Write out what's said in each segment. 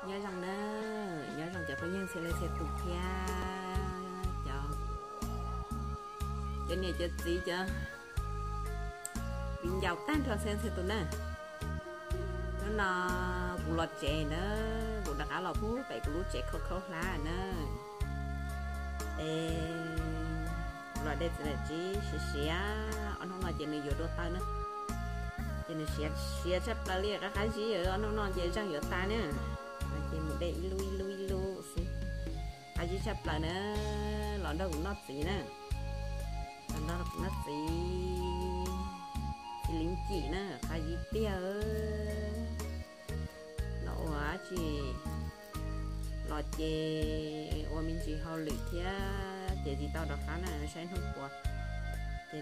Nyob zoo na, nyob zoo cov phooj ywg txhia leej txhia tus thiab cov, cov niam cov txiv, cov viv ncaus tag nrho txhia leej txhia tus na. Hnub no kuv los tsev na, kuv rov qab los pub pem kuv lub tsev khaub khaub hlab na. Es los de txiv ntxawm tsib siav siav, ob hnub no ces nws yuav dua taw na. Ces nws siav siav tshaj plaws li, qab qab zib, ob hnub no ces zeej yuav tas na. Ces mus de ib lub ib lub ib lub xwb. Qab zib tshaj plaws na, los nrog kuv noj txiv na. Los nrog kuv noj txiv, txiv Lis Cim na, qab zib tiag. Los ua dab tsi, los ces ua me ntsis hauj lwm thiab ces tsis tau rov qab na, saib hnub puas ces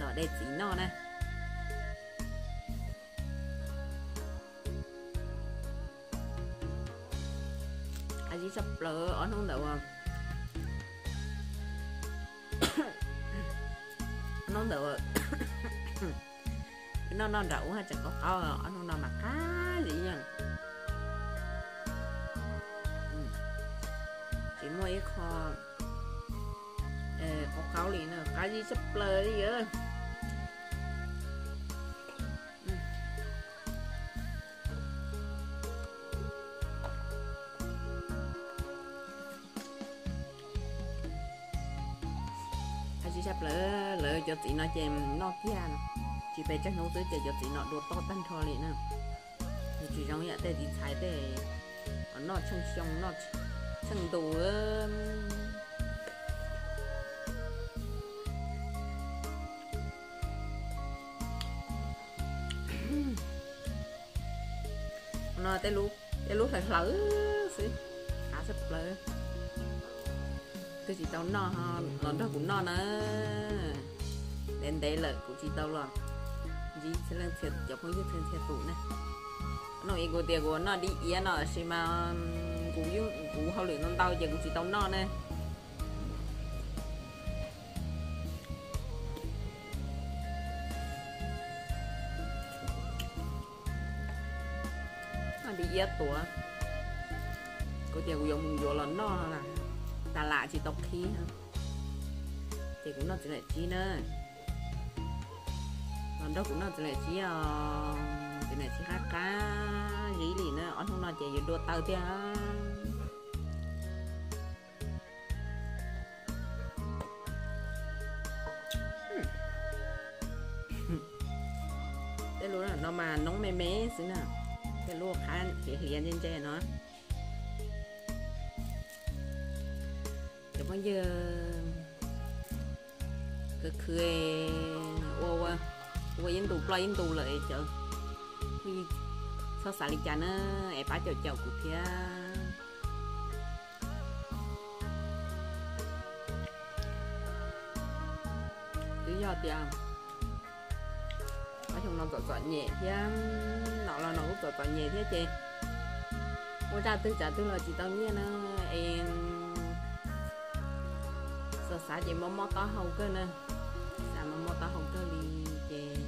los de txiv noj na. Qab zib tshaj plaws ob hnub ntawd, ob hnub ntawd noj noj nram ub haj tseem qaub qaub, ob hnub no mas qab zib na. Tsis muaj ib qho qaub qaub li na, qab zib tshaj plaws li. Qab zib tshaj plaws, lawv cov txiv no ces noj kiag, tsis pes tsawg hnub xwb ces cov txiv no dua toj tag nrho li na. Nws tsis zoo yam tej txiv txhais tej, noj tsheej xyoo noj tsheej ntu. No tej lub hlawv hlawv xwb, qab tshaj plaws. Twb tsis tau noj, los nrog kuv noj na. Ntev ntev lawm kuv tsis tau los ntsib txhia leej txhia, cov phooj ywg txhia leej txhia tus na. Noj ib, kuv tias kuv noj dib iab no tab sis mas kuv, kuv hauj lwm ntau ntau ces kuv tsis tau noj na. Noj dib iab tuav, kuv tias kuv yuav mus yuav los noj, tas lam tsis tau qhib, ces kuv noj txiv ntxawm tsib na. Los nrog kuv noj txiv ntxawm tsib os, txiv ntxawm tsib qab qab zib li na, ob hnub no ces yuav dua taw tiag. Tej lub no mas noob me me xwb na, tej lub qab hliav hliav ntse ntse no. Cov phooj ywg khwv khwv ua, ua ib ntus ploj ib ntus lawm es cov phooj ywg txhob xav li cas na, es pab caum caum kuv thiab. Twb yog tias ob xyoo no txom txom nyem thiab, nom los no kuj txom txom nyem thiab ces ua zaj twg tsav twg los tsis tau nyiaj na, es xav xav ces mob mob taub hau kawg na, xav mob mob taub hau kawg li ces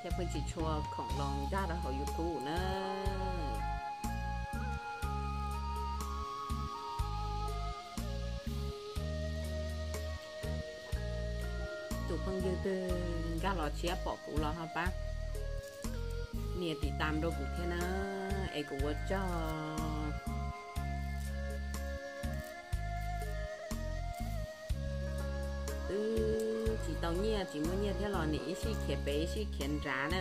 thiaj pheej tsis tshua khoom los nkag rau hauv YouTube na. Tus phooj ywg twg nkag los tshiab pom kuv los ho pab nias tiv tam rau kuv thiab na, es kuv ua tsaug. Twb tsis tau nyiaj, tsis muaj nyiaj thiab los nim ib sij khiav pem ib sij khiav nrad na.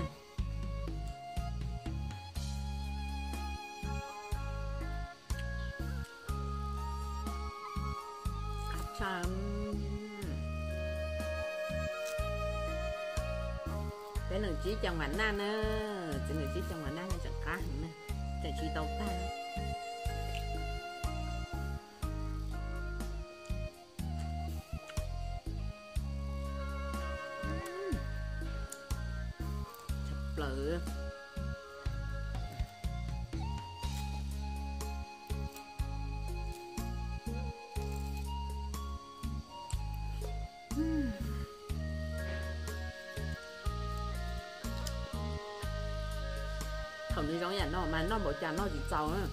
Peb nees tsib caug mas naj na, txiv nees tsib caug mas naj tseem qab heev na, tseem tsis tau tag. Tshaj plaws. Thaum nws zoo yam no mas noj npaum cas noj tsis txaus.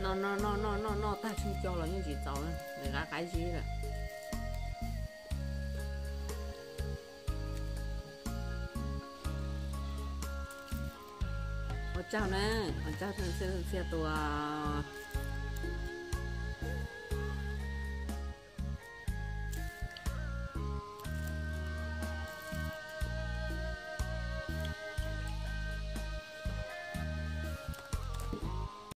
Noj noj noj noj noj noj tag tsheej cau los yeej tsis txaus, nws qab qaib zib lawm. Ua tsaug na, ua tsaug txiaj tuas.